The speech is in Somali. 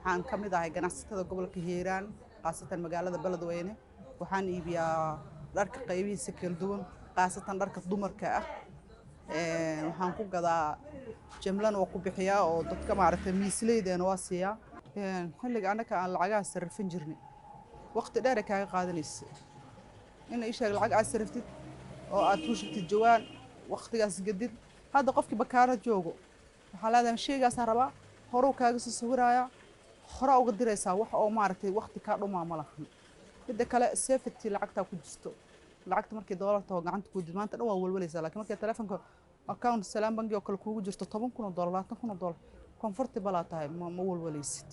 Waxaan ka mid ahay ganacsatada gobolka Hiiraan, khaasatan magaalada Beledweyne. Waxaan iibiyaa dharka qaybihiisa kala duwan, khaasatan dharka dumarka ah. Waxaan ku gadaa jimlana waa ku bixiyaa oo dadka maaragtay miisleydeena waa siiyaa. Xilliga annaka aan lacagaha sarrifan jirnay, waqti dheer ay kaaga qaadanaysa in ii sheeg lacag aad sarriftid oo aad ku shubtid jawaan, waqtigaas gadid. Hadda qofkii bakaara joogo waxaa leedahay sheygaasaa rabaa, horuu kaaga soo sawirayaa, horaa uga diraysaa, wax oo maaragtay waqti kaa dhumaa ma lahan. Midda kale, safety lacagtaa ku jirto. Lacagta markii doolarta oo gacanta ku did maanta dhan waa walwalaysaa, laakiin markii telefonka account Salaam Bangi oo kale kuugu jirto $10,000, $20,000, comfortable aa tahay, ma walwalaysid.